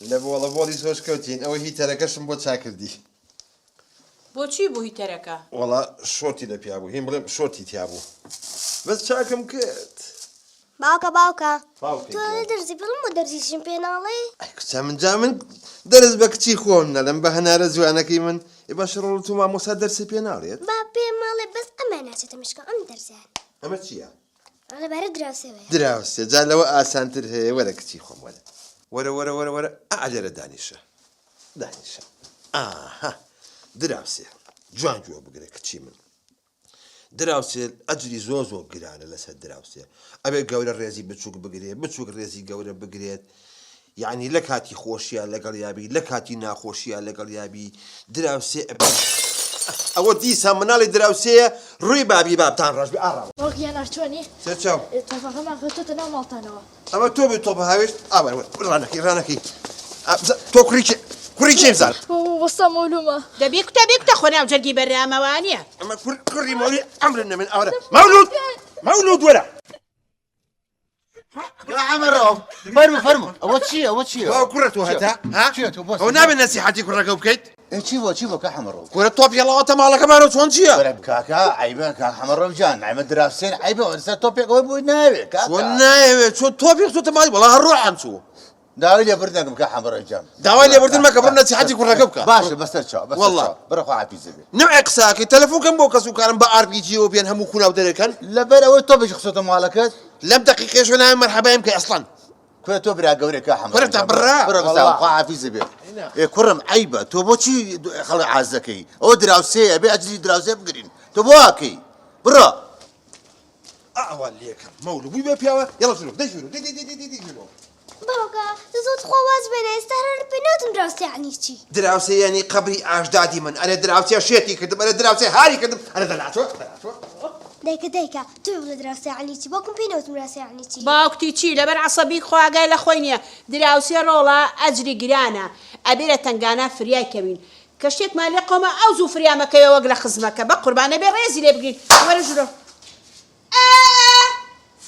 لە بۆڵە بۆڵی زۆش کەوتین ئەوە هیتەرەکەشم بۆ چاکردی. بۆ چی بوو هیتەرەکە؟ وەڵا شۆرتی لە پیا بوو هین بڵێم شۆرتی تیا بوو بەس چاکم کرد. باوکە باوکە باوکە تۆ گیان. لە دەرزی بڵم بۆ دەرزیشم پێ ناڵێی؟ ئەی کچە من جا من دەرس بە کچی خۆم نەڵێم بە هەنارە جوانەکەی من ئێ باشە ڕۆڵە تۆ مامۆستا دەرست پێ ناڵێت؟ با پێم مەڵێ بەس ئەمە ناچێتە مشکەوە ئەم دەرزیان. ئەمە چییە؟ لەبارە دراوسێوەیە. دراوسێ جا لەوە ئاسانتر هەیە وەرە کچی خۆم وەرە وەرە وەرە وەرە وەرە ئا لێرە دانیشە دانیشە ئاها دراوسێ جوان گوێ بگرە کچی من دراوسێ ئەجری زۆر زۆر گرانە لەسەر دراوسێ ئەبێ گەورە ڕێزی بچووک بگرێ بچووک ڕێزی گەورە بگرێت یعنی لە کاتی خۆشیە لەگەڵ یابی لە کاتی ناخۆشیە لەگەڵ یابی دراوسێ ئەوە دیسان مناڵی دراوسێیە ڕووی بابی بابتان ڕەش بێ ئاڕاوە. باوکی هەنار چۆنی؟ سەرچاو. تۆپەکەمان خستۆتە ناو ماڵتانەوە. ئەمە تۆ بووی تۆپ هاوێشت؟ ئا وەرە وەرە ڕانەکەی ڕانەکەی تۆ کوڕی کێ کوڕی کێ بزانم؟ وەستا مەولومە. دە بیکوتە بیکوتە خۆ ناو جەرگی بەرامە وانیە. ئەمە کوڕی مەولوی عەمرم نەمێن ئاوەرە مەولود مەولود وەرە. عەمەرۆ فەرموو فەرموو ئەوە چییە ئەوە چییە باو کوڕە تۆ هەتا ها چییە تۆ بۆ ئەو نابێت نەسیحەتی کوڕەکە بکەیت ئێ چی بۆ چی بۆ کاک حەمەڕۆ کورە تۆپ یەڵاوەتە ماڵەکەمانەوە چۆن چییە وەرە کاکە عەیبە کاک حەمەڕۆ گیان عەیبە دراوسێن عەیبە وەرسە تۆپێک ئەوەی بۆی ناوێ کاکە چۆن نایەوێت چۆن تۆپی خستۆتە ماڵی وەڵا هەر ڕۆحم چوو داوای لێبوردن دەکەم کاک حەمەڕۆ گیان داوای لێبوردن مەکە بڕۆ نەسیحەتی کوڕەکە بکە باشە بەسەر چاو بەسەر والله. چاو بڕۆ خوا حافیزە بێ نوعێ قسەکەی تەلەفۆن کەم بۆ کەس و کارم بە ئار پی جیەوە بێن هەموو کوناو دەرەکەن لەبەر ئەوەی تۆپێکی خستۆتە ماڵەکەت لەم دەقیقەیەشەوە ناوێ مەرحەبایم کەی ئەسڵەن کورە تۆ برا گەورەی کا حەمە کورە تا بڕا. بڕۆ بەسا وەڵا. خوا حافیزە بێ ئێ کوڕم عەیبە تۆ بۆچی خەڵک عاز دەکەی ئەوە دراوسێیە ئەبێ ئەجری دراوسێ بگرین تۆ بۆ واکەی بڕۆ ئاوا لێکەم مەولو بووی بە پیاوە یەڵە ژوورۆ دەی ژوورۆ دەی دەی دەی دەی دەی ژوورۆ باوکە زۆر خوا واز بێنە ئێستا هەر پێ ناوتم دراوسێ یەعنی چی؟ دراوسێ یانی قەبری ئاژدادی من ئەرێ دراوسێ شێتی کردم ئەرێ دراوسێ هاری کردم ئەرێ دەلاچۆ دەلاچۆ. دایکە دایکە تۆ بڵێ دراوسێ یەعنی چی باوکم پێی نەوتم دراوسێ یەعنی چی؟ باوکتی چی لەبەر عەسەبی خۆ ئاگای لە خۆی نیە دراوسێ ڕۆڵە ئەجری گرانە ئەبێ لە تەنگانا فریای کەوین کە شتێکمان لێ قەوما ئەو زوو فریا مەکەوێ وەک لە خزمەکە بەقوربان ئەبێ ڕێزی لێ بگرین وەرە ژورۆ. ئە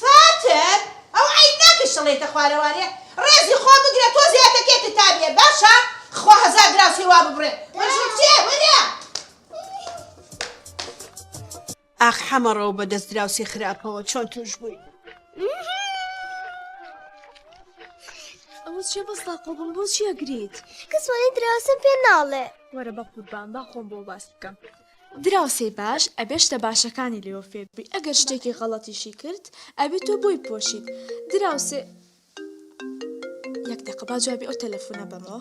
فاتر ئەو عەیب ناکەی شڵێیتە خوارە وانیە ڕێزی خۆ بگرە تۆزێ ئەتەکێتت تا بێ باشە خوا هەزار دراوسێ وا ببڕێ وەرە ژوور کچێ وەرە. ئاخ حەمەڕەو بە دەست دراوسێ خراپەوە چۆن توش بووی. ئەوە چیە بەس لاقۆ بم بۆچی ئەگریت؟ کەس وانەی دراوسێم پێ ناڵێ. وەرە بەقوربان با خۆم بۆ باس بکەم. دراوسێی باش ئەبێ شتە باشەکانی لێوە فێر بی ئەگەر شتێکی غەڵەتیشی کرد ئەبێ تۆ بۆی بپۆشیت دراوسێ یەک دەقە با جوابی ئەو تەلەفونە بەمەوە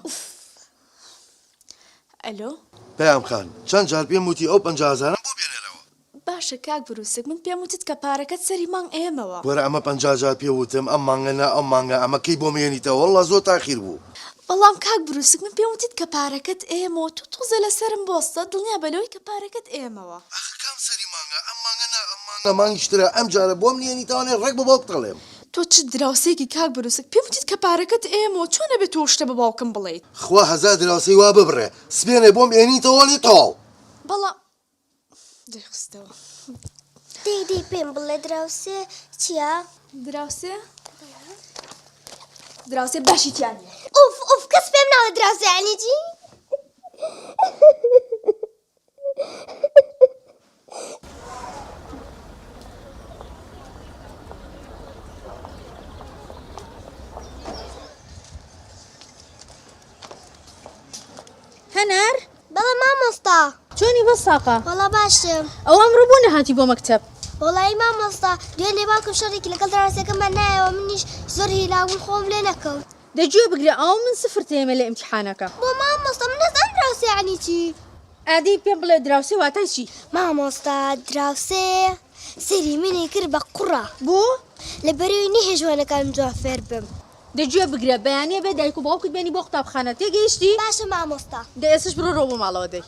ئەلۆ. پەیام خان چەند جار پێم وتی ئەو 50 هەزارەم بۆ بێنەرەوە. باشە کاک بروسک من پێم وتت کە پارەکەت سەری مانگ ئەیەمەوە. وەرە ئەمە 50 جار پێ وتم ئەم مانگە نا ئەو مانگە ئەمە کەی بۆم هێنیتەوە وەڵا زۆر تاخیر بوو. بەڵام کاک بروسک من پێم وتیت کە پارەکەت ئەیەمەوە تۆ تۆزێ لەسەرم بۆستە دڵنیابە لەوەی کە پارەکەت ئەیەمەوە. ئاخر کام سەری مانگە ئەم مانگە نا ئەم مانگە مانگیش ترە ئەم جارە بۆم نیەنیتەوانێ ڕێک بە باوکت ئەڵێم. تۆ چ دراوسێکی کاک بروسک پێم وتیت کە پارەکەت ئەیەمەوە چۆن ئەبێ تۆ ئەو شتە بە باوکم بڵێیت. خوا هەزار دراوسێی وا ببڕێ سبێنێ بۆم ئێنیتەوە لێ تەواو. بەڵام دەیخستەوە. دەی دەی پێم بڵێ دراوسێ چییە؟ دراوسێ؟ دراوسێ باشی تیا نییە. ئوف ئوف کەس پێم ناڵێ دراوسێ یانی چی؟ هەنار؟ بەڵێ مامۆستا. چۆنی بەساقە؟ وەڵا باشم. ئەوە ئەمڕۆ بۆ نەهاتی بۆ مەکتەب؟ وەڵایی مامۆستا دوێنێ باوکم شەڕێکی لەگەڵ دراوسێکەمان نایەوە منیش زۆر هیلاک بووم خۆم لێ نەکەوت. دە گوێ بگرە ئەوە من سفر تێمە لە ئیمتیحانەکە. بۆ مامۆستا من نازانم دراوسێ یەعنی چی؟ ئادەی پێم بڵێ دراوسێ واتای چی؟ مامۆستا دراوسێ سەری منی کرد بە قوڕا. بۆ؟ لەبەرئەوەی نەیهێشت وانەکانم جوان فێر بم. دە گوێ بگرە بەیانیە بێ دایک و باوکت بێنی بۆ قوتابخانە تێگەیشتی؟ باشە مامۆستا. دە ئێستەش بڕۆرەوە بۆ ماڵەوە دەی.